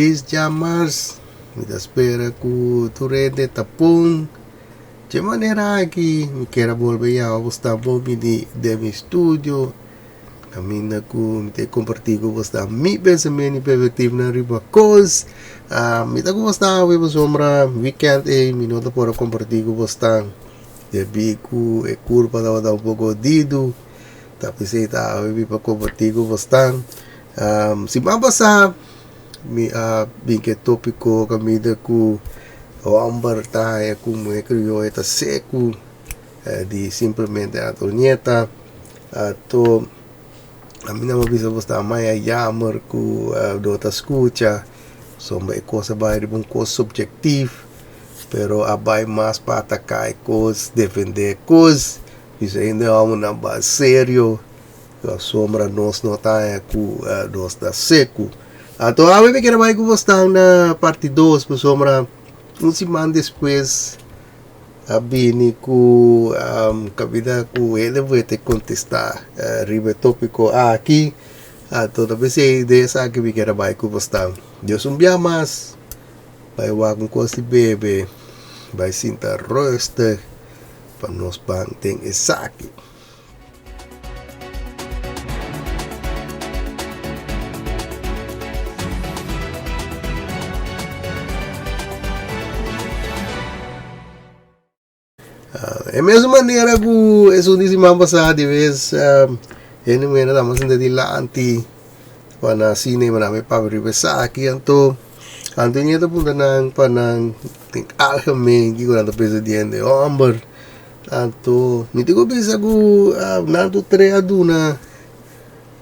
Felis djamars! Mi ta spera ku tur hende ta bon. Dje manera aki mi kier a bolbe yama bo sta bon bini den mi studio kaminda ku mi ta kompartí ku bo sta mi pensamentu i perspektivnan riba kos. Mi ta ku bo sta awe pasobra wikènt ei mi no ta por a kompartí ku bo sta debí ku e kurpa tabata un poko hodidu. Ta p'esei ta awe mi pa kompartí ku bo sta. Siman pasá mi a bin ku e tópiko kaminda ku hòmber ta haña ku muhé krioyo ta seku di simplemente Antonieta. Anto ami nan a bisa bo sta maya yammer ku no ta skucha pasobra e kos a bai riba un kos subjektif pero a bai mas pa ataká e kos, defendé e kos. Bisa hende hòmbernan bai serio. Pasobra nos no ta haña ku nos ta seku. Anto awe mi kere bai ku bosnan na parti dos pasobra un siman despues a bini ku kabida ku hende mester kontestá riba e topiko aki. Anto ta p'esei den esaki mi kere bai ku bosnan. Dios un bia mas bai wak un kos di bebe, bai sinta rustig pa nos ban den esaki. E mesun manera ku esun di siman pasá di bes hende muhé ta sinta dilanti pa nan asina i nan papia riba esaki anto Antonia ta puntra nan pa nan den algemeen kiko nan ta pensa di hende hòmber. Anto mi tin ku bisa ku nan tur tres a duna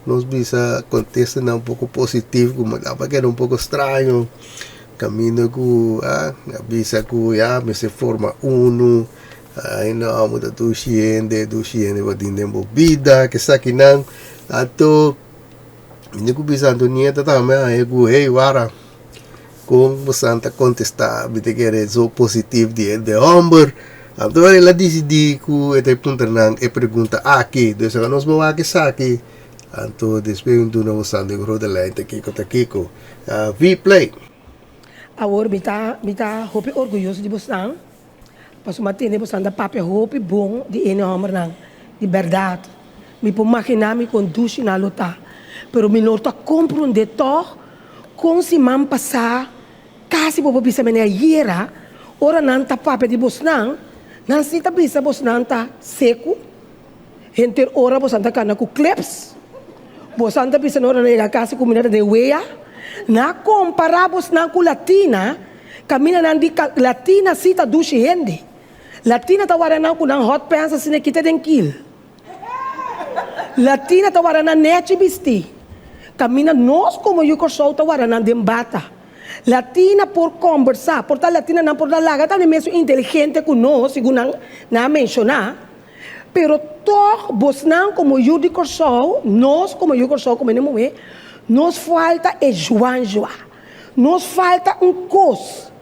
nos bisa kontestanan un poko positivo ku mi tabata keda un poko straño kaminda ku a bisa ku ya mester forma unu ainda amo ta dushi hende dushi hende pa tin den bo bida kesakinan anto mi tin ku bisa Antonieta tambe a haña ku hey wara Kon bosan ta kontestá? Mi ta kere so positif di hende hòmber. Anto el a disidí ku e ta puntra nan e pregunta aki. Dus ora nos bo wak esaki, anto despues mi duna bosan den grote lijn ta kiko ta kiko. V-play. Awor mi ta mi ta hopi orguyoso di bosnan, pasobra mi a tende bosnan ta papia hopi bon di hende hòmbernan, di bèrdat. Mi por maginá mi kon dushi nan lo ta, pero mi no ta komprondé tòg Kon siman pasá, kasi bo por bisa mene ayera, ora nan ta papia di bosnan, nan si ta bisa bosnan ta seku, henter ora bosan ta kana ku kleps, bosan ta bisa nan ora nan yega kas e kumida ta den wea, nan a kompará bosnan ku Latina, kaminda nan di Latina si ta dushi hende, Latina ta wara nan ku nan hot pants asina kita den kil. Latina ta wara nan nechi bisti. Kaminda nos komo yu Kòrsou ta wara nan den bata. Latina por kòmbersá, por ta Latina nan por ta laga tambe mesun inteligente ku nos, segun nan nan a menshoná. Pero tòg bosnan komo yu di Kòrsou, nos komo yu Kòrsou komo hende muhé, nos falta e juanjua. Nos falta un kos.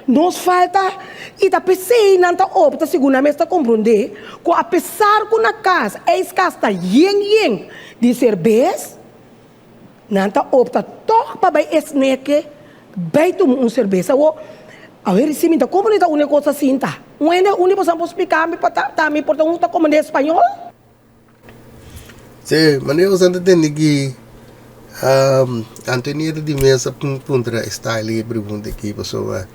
Nos falta, i ta p'esei nan ta opta, segun nan mes ta komprondé, ku apesar ku na kas ijskas ta yen yen di serbes, nan ta opta tòg pa bai esneke bai tuma un serbes. Awor, awer si mi ta komprondé ta un e kos asin ta. Un hende, un di boso por splika mi pa ta mi por ta un ta komprondé spañol? Sí, manera ku ta tende ki Antonieta di mes a puntra e style e pregunta aki pasobra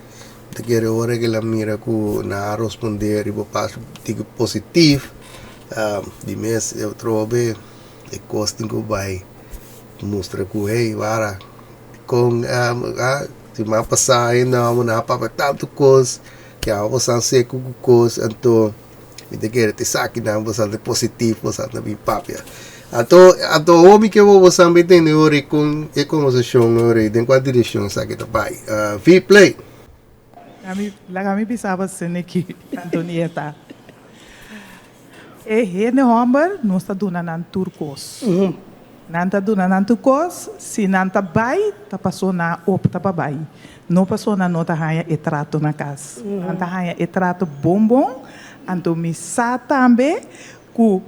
ta kere ora ku el a mira ku nan a rospondé riba parti positif di mes e atrobe e kos tin ku bai mustra ku hey wara kon siman pasá ainda nan a papia tantu kos ke awe bo san seku ku kos anto. Mi ta kere ta esakinan bosan ta positief bosan ta bin papia. Anto anto hopi ke bo bosan bin tende ora kon e konversashon ora den kua direkshon esaki ta bai. V-play. Ami laga mi bisa bo asina aki, Antonieta. E hende homber nos ta duna nan tur kos. Nan ta duna nan tur kos, si nan ta bai ta paso nan a opta pa bai. No paso nan no ta haña e trato na kas. Nan ta haña e trato bon bon, anto mi sa tambe ku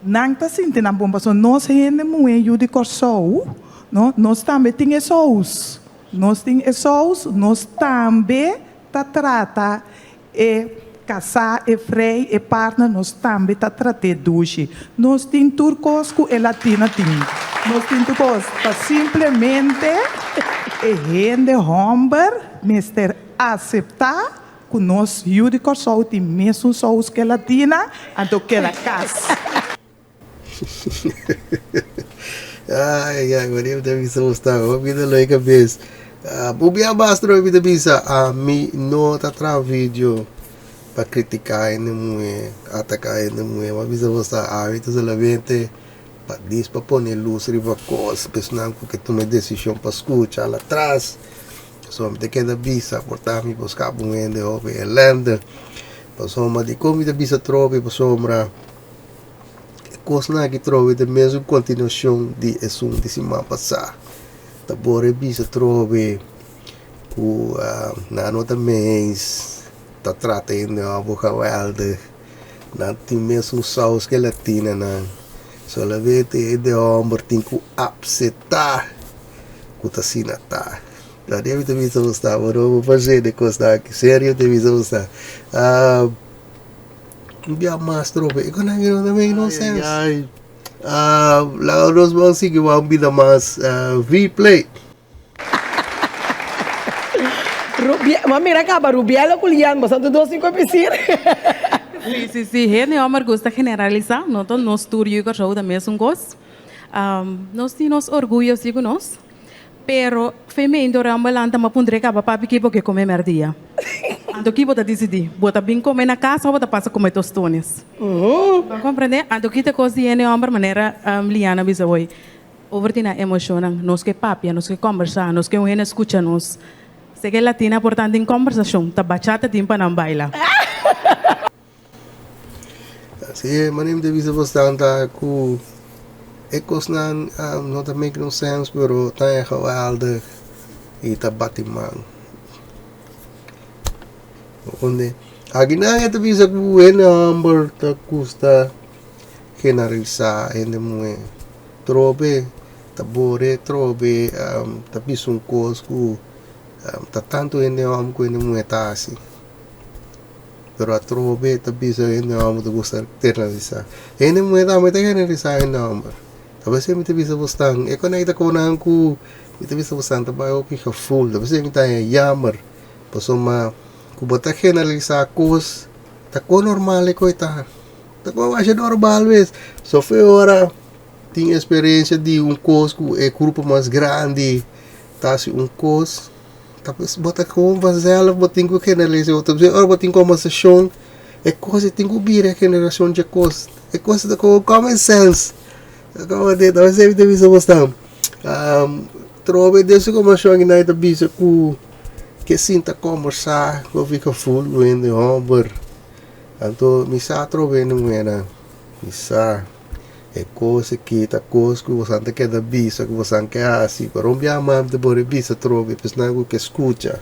nan ta sinti nan bon paso nos hende muhé yu di Kòrsou, no, nos tambe tin e sous. Nos tin e sous, nos tambe ta trata e kasá, e frei, e partner, nos tambe ta trat'é dushi. Nos tin tur kos ku e latina tin. Nos tin tur kos. Ta simplemente e hende hòmber mester aseptá ku nos yu di Kòrsou tin mesun sous ku e latina, anto keda kas. Ai ai wanneer mi ta bisa bo sta hopi ta loe kabes. Bo bia basta loke mi ta bisa ami no ta traha video pa critica hende muhe ataka hende muhe mi a bisa bo sta ami ta solamente pa dis pa pone luz riba kos pa esnan ku ke tuma e desishon pa skucha al atras so mi ta keda bisa por ta mi por skapa un hende hopi elende pasobra dikon mi ta bisa trobe pasobra. E kosnan aki trobe ta mesun kontinuashon di esun di siman pasá. Ta bo rebisa trobe ku nan no ta mees ta trata hende abo geweldig. Nan tin mesun saus ke latinanan. Solamente hende hòmber tin ku apseptá ku ta asina ta. Todavia mi ta bisa bo sta, bo no por fasi e kosnan aki. Serio mi ta bisa bo sta. Un bia mas trope e kona no ta make no sense. Ai ai laga nos ban sigui wak un bida mas V-play. Rubia, ma mira caba Rubiela cu Lian, boso ta dos sin coipisir. Si, si, si. Hende homber gusta generalisa, no ta nos tur yu Kòrsou ta mesun kos. Nos tin nos orguyo si ku nos. Pero femein dor ambulante m'a puntr'é kaba papi ki bo ke kome mèrdia. Anto ki bo ta disidí? Bo ta bin kome na kas òf bo ta pasa kome tostones? Bo a komprendé? Anto ki ta kos di hende hòmber manera Liana a bisa hoy, over di nan emoshonnan, nos ke papia, nos ke kòmbersá, nos ke un hende skucha nos. Seke latina por tantu den kòmbersashon, ta bachata tin pa nan baila. Así es, manera mi ta bisa bosnan ta ku e kosnan no ta make no sense pero ta e geweldig i ta bati man. Onde akinan e ta bisa ku hende hòmber ta gusta generalisá hende muhé trobe ta bore trobe ta bisa un kos ku ta tantu hende hòmber ku hende muhé ta hasi. Pero atrobe ta bisa hende homber ta gusta generalisa. Hende muher tambe ta generalisa hende homber. Ta pesey mi ta bisa bosnan, e conecta cu nan cu mi ta bisa bosnan ta bay hopi gevoel. Ta pesey mi ta haña jammer. Pasobra cu bo ta generalisa cos, ta con normal e coy ta. Ta con masha normal mes. So fe ora tin experiencia di un cos cu e grupo mas grandi ta haci un cos. Ta pues bo ta gewoon vanzelf bo tin ku generalisá bo ta bisa ora bo tin kombersashon e kos e tin ku bira e generashon dje kos e kos ta komo common sense komo di ta mi ta bisa bo esnan trobe den su kombersashon aki nan e ta bisa ku ke sinta kombersá ku fika ful ku hende hòmber anto mi sa trobe hende muhénan mi sa. E kos aki ta kos ku bosan ta keda bisa ku bosan ke hasi, pero un bia mas mi ta por e bisa atrobe pa esnan ku ke skucha,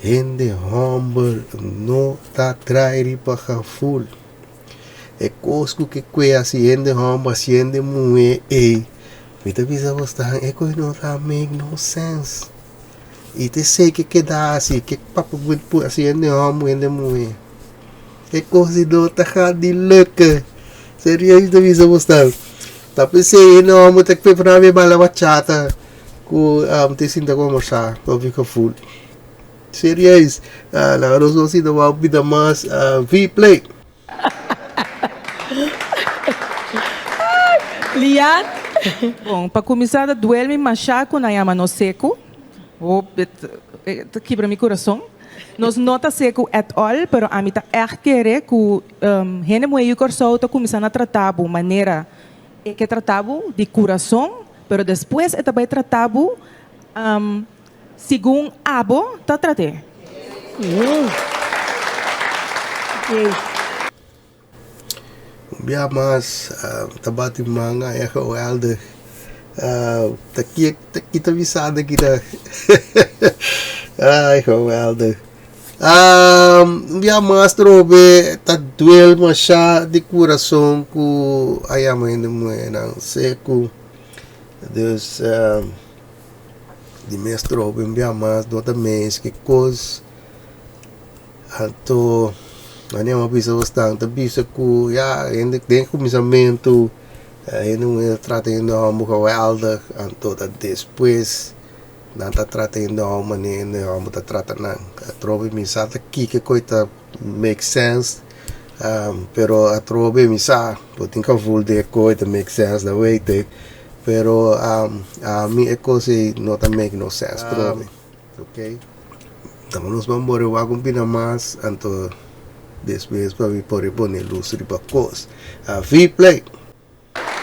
hende hòmber no ta trai riba gaful. E kos ku ke kue hasi hende hòmber hasi hende muhé ei, mi ta bisa bosnan e kos no ta make no sense. I ta esei ke keda hasi, ke papia ku hasi hende hòmber hende muhé. E kos di no ta gaat di lukken. Serieus ta bisa bosnan. Ta pesey e nomber ta prepara mi bala bachata ku te sinta kombersá ku mi gevoel. Serieus. Laga nos no sinta wou bida mas V-play. Lian. Bon, pa kuminsá ta duel mi mashá ku nan yama nos seku. Hopi ta kibra mi kurason. Nos no ta seku at all, pero ami ta ègt kere ku hende muhé yu Kòrsou ta kuminsá na trata bo manera e ke trata bo di kurason, pero despues e ta bai trata bo segun abo ta trat'é. Un bia mas ta bati man a geweldig. Ta ki ta ki ta bisando aki nan? Ay geweldig. Un bia mas trobe ta duel masha di kurason ku a yama hende muhernan seku. Dus. Di mes trobe un bia mas no ta mes ki kos. Anto wanneer mi a bisa bosnan ta bisa ku ya hende den kuminsamentu hende muhé ta trata hende hòmber geweldig anto ta despues nan ta trata hende hòmber manera hende hòmber ta trata nan. Atrobe mi sa ta kiko ku ta make sense pero atrobe mi sa bo tin gevoel di e koe ta make sense dan weet ik pero ami e kos ei no ta make no sense atrobe ok. Tamba nos ban bore wak un pina mas anto despues pa mi por e pone lus riba kos. V-play.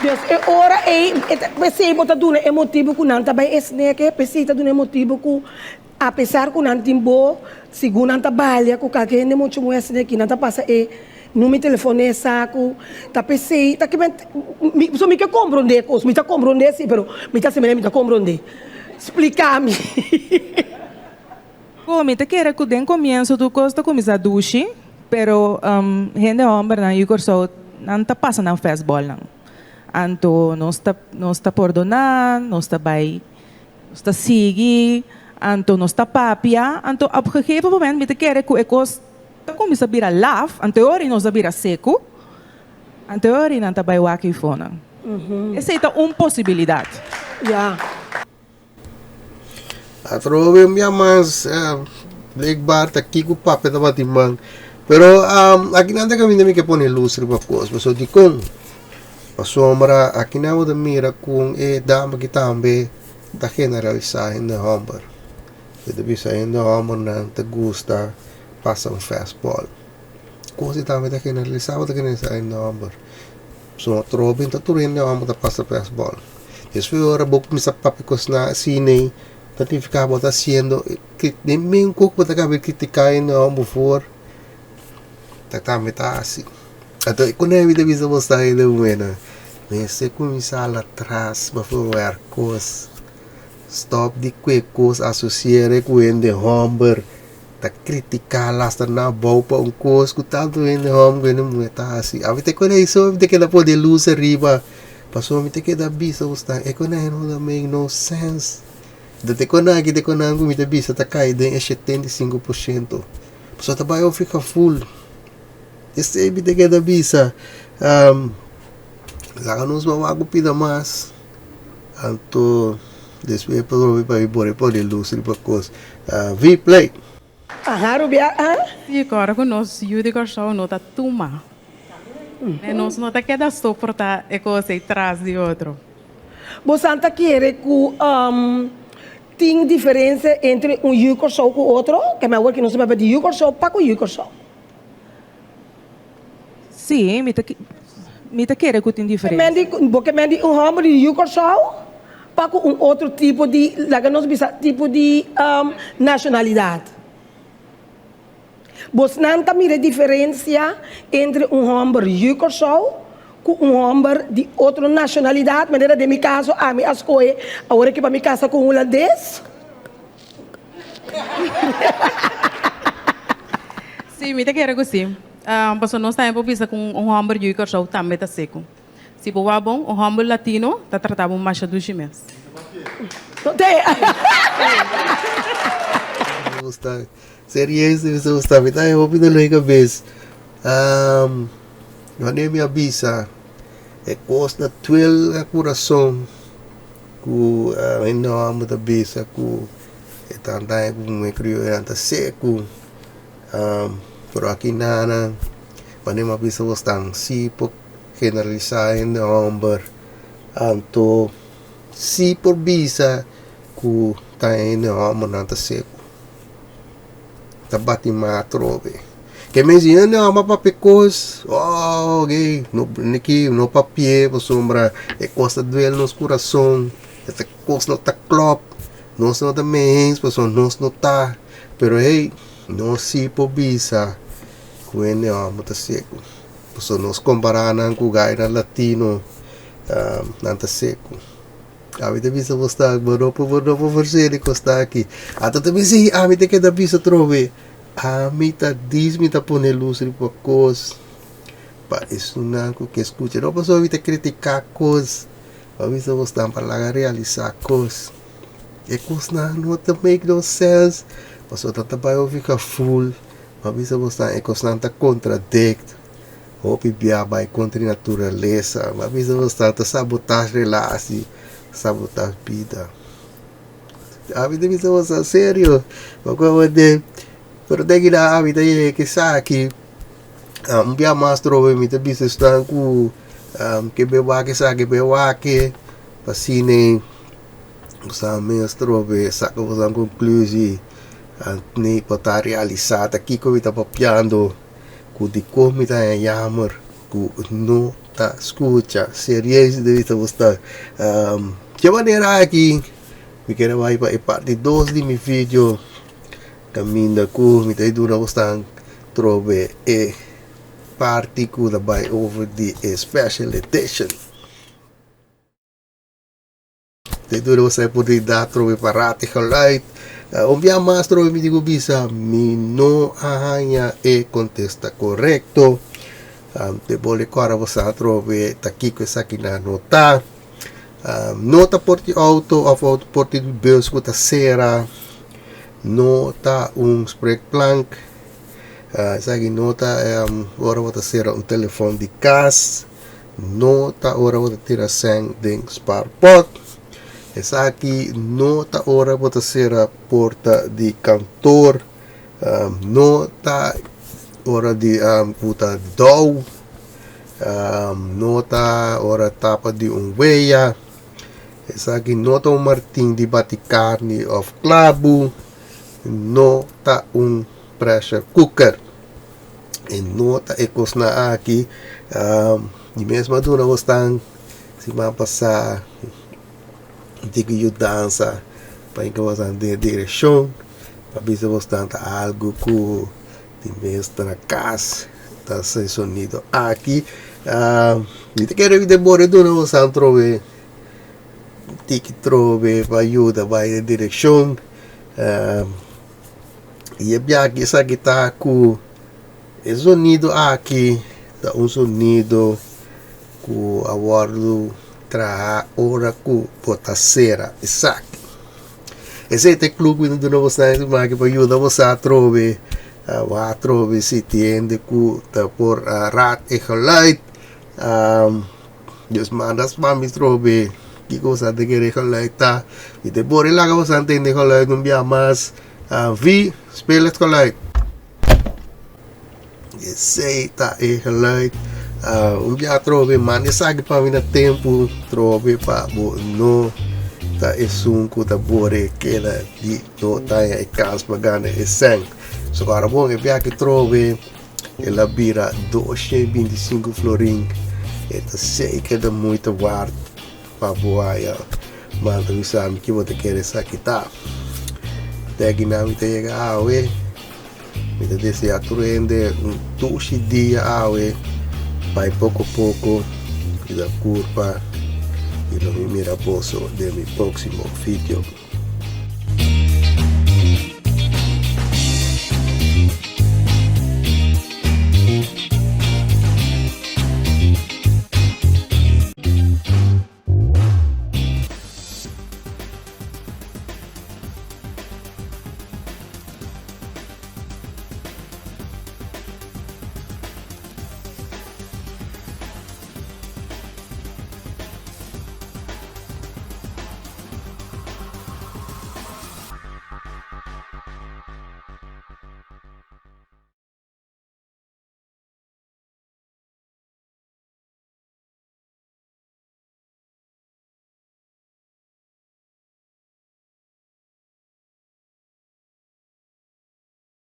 Dus e ora ei, e ta, p'esei bo ta duna e motibu ku nan ta bai e sneke, p'esei ta duna e motibu ku apesar ku nan tin bo, segun nan ta balia ku kalke hende muchu muhé sneki, nan ta pasa e number di telefòn den e saku, ta p'esei ta kimen, mi, so mi ke komprondé e kos, mi ta komprondé si, pero mi ta hasi manera mi ta komprondé. Splika mi. Ku mi ta kere ku den komienso tur kos ta kuminsá dushi, pero hende hòmbernan yu Kòrsou nan ta pasa nan fastballnan. Anto nos ta nos ta pordoná, nos ta bai, nos ta sigui, anto nos ta papia, anto op gegeven moment mi ta kere ku e kos ta kuminsá bira laf, anto e ora nos a bira seku, anto e ora nan ta bai wak eifonan. Esei ta un posibilidat. Ya. Atrobe un bia mas blijkbaar ta kiko papia tabatin man. Pero akinan ta kaminda mi ke pone lus riba kos. Pasobra dikon? Pasobra akinan bo ta mira kon e dama aki tambe ta generalisá hende hòmber. E ta bisa hende hòmbernan ta gusta pasa un fastball. Kos ei tambe ta generalisá, bo ta generalisá hende hòmber. So atrobe ta tur hende hòmber ta pasa fastball. Despues ora bo kuminsá papia kosnan asina ei, ta nifiká bo ta hasiendo den men ku bo ta kaba di kritiká hende hòmber for, ta tambe ta hasi. Anto e ku mi ta bisa bo sta hende buena, mester kuminsá hala atras pa for kos, stòp di kue kos asosiere ku hende hòmber. Ta critica lastra nan abou pa un cos cu tanto hende homber cu hende muher ta haci. Ami ta keda eso, mi ta keda pone luz ariba, pasobra mi ta keda bisa bosnan e konai no ta make no sense. Enton te konai aki te konai cu mi ta bisa ta cay den e 75%. Pasobra ta bay ofi gevoel. Esey mi ta keda bisa. Laga nos ba wak un pida mas. Anto despues pa robi pa mi pone pone luz riba kos. V-play. Aha Rubia ah. Sí, kòrda ku nos yu di Kòrsou no ta tuma. Nos no ta keda soportá e kos ei tras di otro. Bosan ta kere ku tin diferensia entre un yu Kòrsou ku otro? Ke mi awor ki nos ta papia di yu Kòrsou pa ku yu Kòrsou. Sí, mi ta mi ta kere ku tin diferensia. Bo ke men di un hòmber di yu Kòrsou pa ku un otro tipo di, laga nos bisa, tipo di nashonalidat. Bosnan ta mira e diferensia entre un hòmber yu Kòrsou ku un hòmber di otro nashonalidat, manera den mi kaso ami a skohe awor aki pa mi kasa ku un hulandes? Sí, mi ta kere ku sí. Pasobra nos tambe por bisa ku un hòmber yu Kòrsou tambe ta seku. Si bo wak bon, un hòmber latino ta trata bo masha dushi mes. Serieus mi ta gusta, mi ta haña hopi dolor di kabes. Wanneer mi a bisa e kos na tuel na kurason. Ku hende hòmber ta bisa ku e tanta ku muhé krioyo ta seku pero aki nana manera mi a bisa bo stan si por generalisá hende hòmber anto si por bisa ku ta hende hòmbernan ta seku ta bati mas atrobe. Ke mes di hende hòmber papia kos oh gey no niki no papia pasobra e kos ta duel nos kurason e kos no ta klòp nos no ta mehens pasobra nos no ta pero hey nos si por bisa ku hende hòmber ta seku pasobra nos kompará nan ku gainan latino nan ta seku. Ami ta bisa bo sta, bo no por, bo no por fors'é di kos ta aki. Anto ta bisa, i ami ta keda bisa atrobe. Ami ta dis mi ta pone lus riba kos pa esunnan ku ke skucha. No pasobra mi ta kritiká kos, mi a bisa bo stan pa laga realisá kos. E kosnan no ta make no sense. Pasobra ta bai hopi gevoel. Mi a bisa bosnan e kosnan ta contradict. Hopi bia bai kontra e naturalesa. Mi a bisa bosnan ta sabotage relatie, sabotage bida. Ami ta bisa bosnan serio. Bo komo den, pero den kila ami ta yega esaki. Un bia mas trobe mi ta bisa esnan ku ke be wak esaki be wak pa asina boso mes trobe saka boso konklusie ni por ta realisa ta kiko mi ta papiando ku dikon mi ta haña yamer ku no ta skucha serieus mi ta bisa ke manera aki mi kere bai pa e parti dos di mi video. Kaminda ku mi ta duna bosnan trobe e parti ku ta bai over di e special edition. Ta duna bosnan e oportunidat trobe pa rati geluid. Un bia mas trobe mi tin ku bisa mi no a haña e kontesta korekto. Te bole kòrda bosnan atrobe ta kiko esakinan no ta. No ta por di auto of por di bus ku ta sera, no ta un spreekplank, esaki no ta ora bo ta sera un telefon di kas, no ta ora bo ta tira sèn den spaarpot, esaki no ta ora bo ta sera porta di kantor, no ta ora di bo ta dou. No ta ora tapa di un weya. Esaki no ta un martin di bati karni òf klabu. No ta un pressure cooker. E no ta e kosnan aki. Di mes a duna bos tan siman pasá un tiki yudansa pa hinka bos den e direkshon pa bisa bos tan ta algu ku. Di mes ta na cas ta haci sonido aki. Mi ta kere den borde duna boso trobe tiki trobe pa yuda bai den direccion. Y e biaha esaki ta cu e sonido aki ta un sonido cu a wordo traha ora cu bo ta cera esaki. Esei ta e club ku ta duna boso e maki pa yuda boso atrobe wak atrobe si tin hende ku ta por raad e geluid dus manda spam mi trobe kiko boso ta kere e geluid ta mi ta por laga boso tende e geluid un bia mas vi speel het geluid esei ta e geluid un bia atrobe manda esaki pa mi na tempu trobe pa bo no ta esun ku ta bore keda di no taña e kans pa gana e sèn so ora bon e bia aki trobe el a bira 225 florin e ta zeker de moeite waard pa bo haya manda bisa mi ki bo ta kere esaki ta te aki nan mi ta yega awe. Mi ta desea tur hende un dushi dia awe, bai poko poko, cuida curpa y lo mi mira boso den mi proximo video.